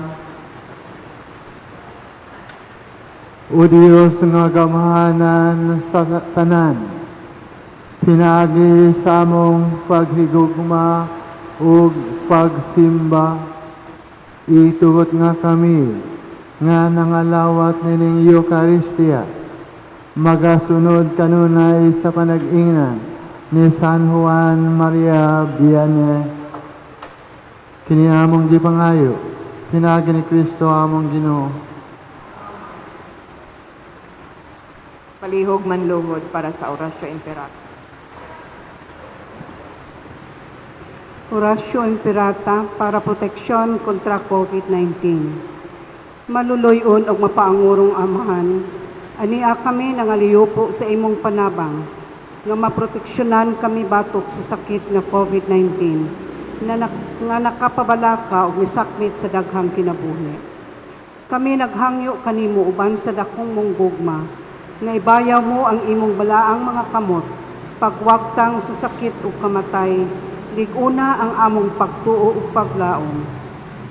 Speaker 2: O Diyos nga gamhanan sa tanan, pinaagi sa among paghigugma ug pagsimba, itugot nga kami nga nangalawat nining Eucharistia, magasunod kanunay sa panag-ingnan ni San Juan Maria Vianney. Kini among gipangayo, pinaagi ni Kristo among Ginoo.
Speaker 4: Palihog manluhod para sa Oratio Imperata.
Speaker 3: Oratio Imperata para proteksyon kontra COVID-19. Maluloy-on og mapaangurong Amahan, ania kami nangaliyopo sa imong panabang, nga maproteksyonan kami batok sa sakit nga COVID-19 nga nakapabalaka og misakmit sa daghang kinabuhi. Kami naghangyo kanimo uban sa dakong mong gugma, nga ibayaw mo ang imong balaang mga kamot Pagwagtang sa sakit ug kamatay, lig-una ang among pagtuo ug paglaom.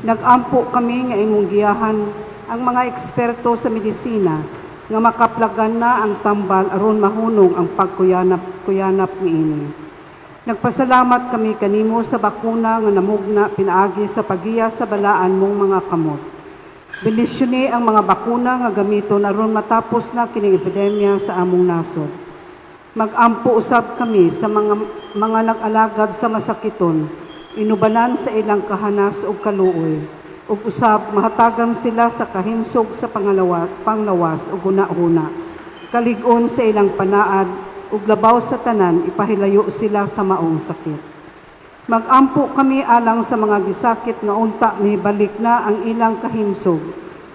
Speaker 3: Nagampo kami nga imong giyahan ang mga eksperto sa medisina nga makaplagan na ang tambal aron mahunong ang pagkuyanap kuyanap niini. Nagpasalamat kami kanimo sa bakuna nga namugna pinaagi sa pagiya sa balaan mong mga kamot. Bendisyoni ang mga bakuna nga gamiton aron matapos na kining epidemya sa among nasod. Magampo usab kami sa mga nag-alagad sa masakiton, inubanan sa ilang kahanas ug kaluoy, ug usab mahatagan sila sa kahimsog sa panglawas ug hunahuna. Kalig-on sa ilang panaad ug labaw sa tanan, ipahilayo sila sa maong sakit. Magampo kami alang sa mga gisakit nga unta mibalik na ang ilang kahimsog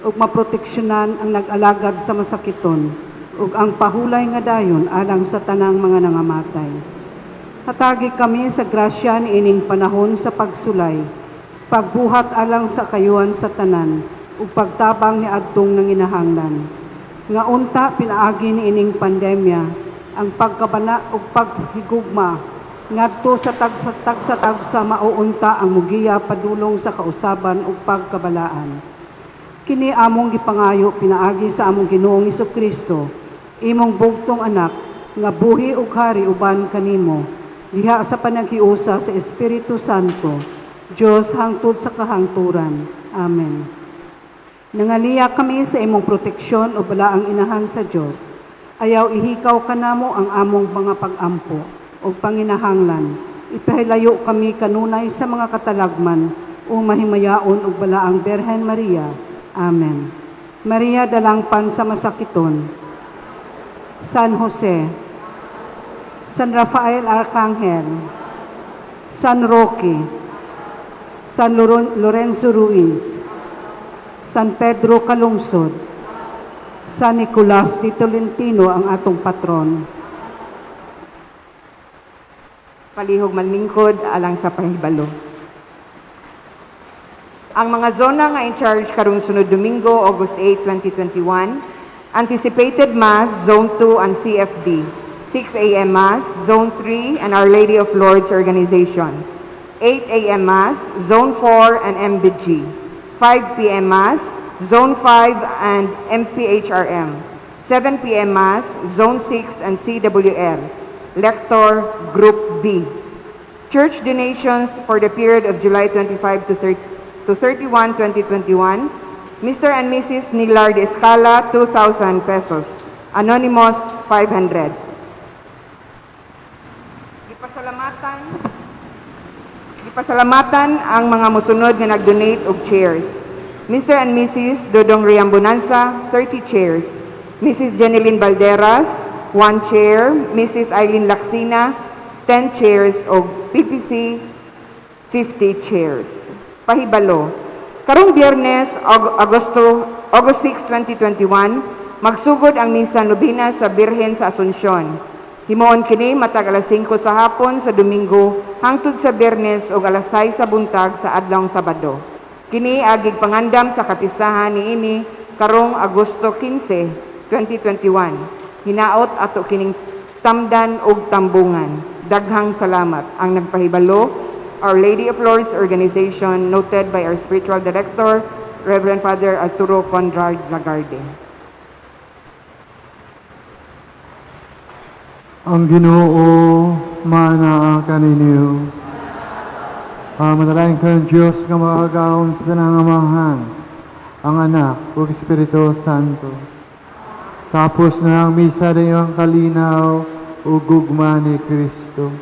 Speaker 3: ug maproteksyonan ang nag-alagad sa masakiton ug ang pahulay nga dayon alang sa tanang mga nangamatay. Hatagi kami sa grasya niining panahon sa pagsulay, pagbuhat alang sa kayuan sa tanan ug pagtabang ni adtong nanginahanglan. Nga unta pinaagi niining pandemya ang pagkabana ug paghigugma ngadto sa tagsa-tagsa mauunta ang mugiya padulong sa kausaban ug pagkabalaan. Kini among gipangayo pinaagi sa among Ginoong Kristo, imong bugtong anak nga buhi ug hari uban kanimo diha sa panaghiusa sa Espiritu Santo, Dios hangtod sa kahangturan. Amen. Nangaliya kami sa imong proteksyon o balaang inahan sa Dios. Ayaw ihikaw kanamo ang among mga pag-ampo o panginahanglan. Ipahilayo kami kanunay sa mga katalagman o mahimayaon og balaang Berhen Maria. Amen. Maria, dalangpan sa masakiton. San Jose, San Rafael Arcangel, San Roque, San Lorenzo Ruiz, San Pedro Calungsod, San Nicolas de Tolentino ang atong patron.
Speaker 4: Palihog manlingkod alang sa pahibalo. Ang mga zona nga in charge karong sunod Domingo, August 8, 2021, Anticipated Mass, Zone 2 and CFD, 6 a.m. Mass, Zone 3 and Our Lady of Lourdes Organization, 8 a.m. Mass, Zone 4 and MBG, 5 p.m. Mass, Zone 5 and MPHRM, 7 p.m. Mass, Zone 6 and CWL, Lector Group B. Church donations for the period of July 25 to 31, 2021, Mr. and Mrs. Nilard Escala, 2,000 pesos. Anonymous, 500. Gipasalamatan ang mga musunod nga nag-donate og chairs. Mr. and Mrs. Dodong Riambonanza, 30 chairs. Mrs. Jeneline Balderas, 1 chair. Mrs. Eileen Laxina, 10 chairs og PPC 50 chairs. Pahibalo. Karong Biyernes, August 6, 2021, magsugod ang misa nobina sa Birhen sa Asunsyon. Himuon kini matag alas 5 sa hapon sa Domingo hangtod sa Biyernes og alas 6 sa buntag sa adlawng Sabado. Kini agig pangandam sa kapistahan niini karong Agosto 15, 2021. Hinaot ato kining tamdan og tambungan. Daghang salamat. Ang nagpahibalo, Our Lady of Lourdes Organization, noted by our spiritual director, Reverend Father Arturo Conrad Lagarde.
Speaker 2: Ang Ginoo maanaa kaninyo. Manalangin kang Diyos nga makagagahom sa tanang Amahan, ang Anak ug Espiritu Santo. Tapos na ang misa, dayon ang kalinaw ug gugma ni Kristo.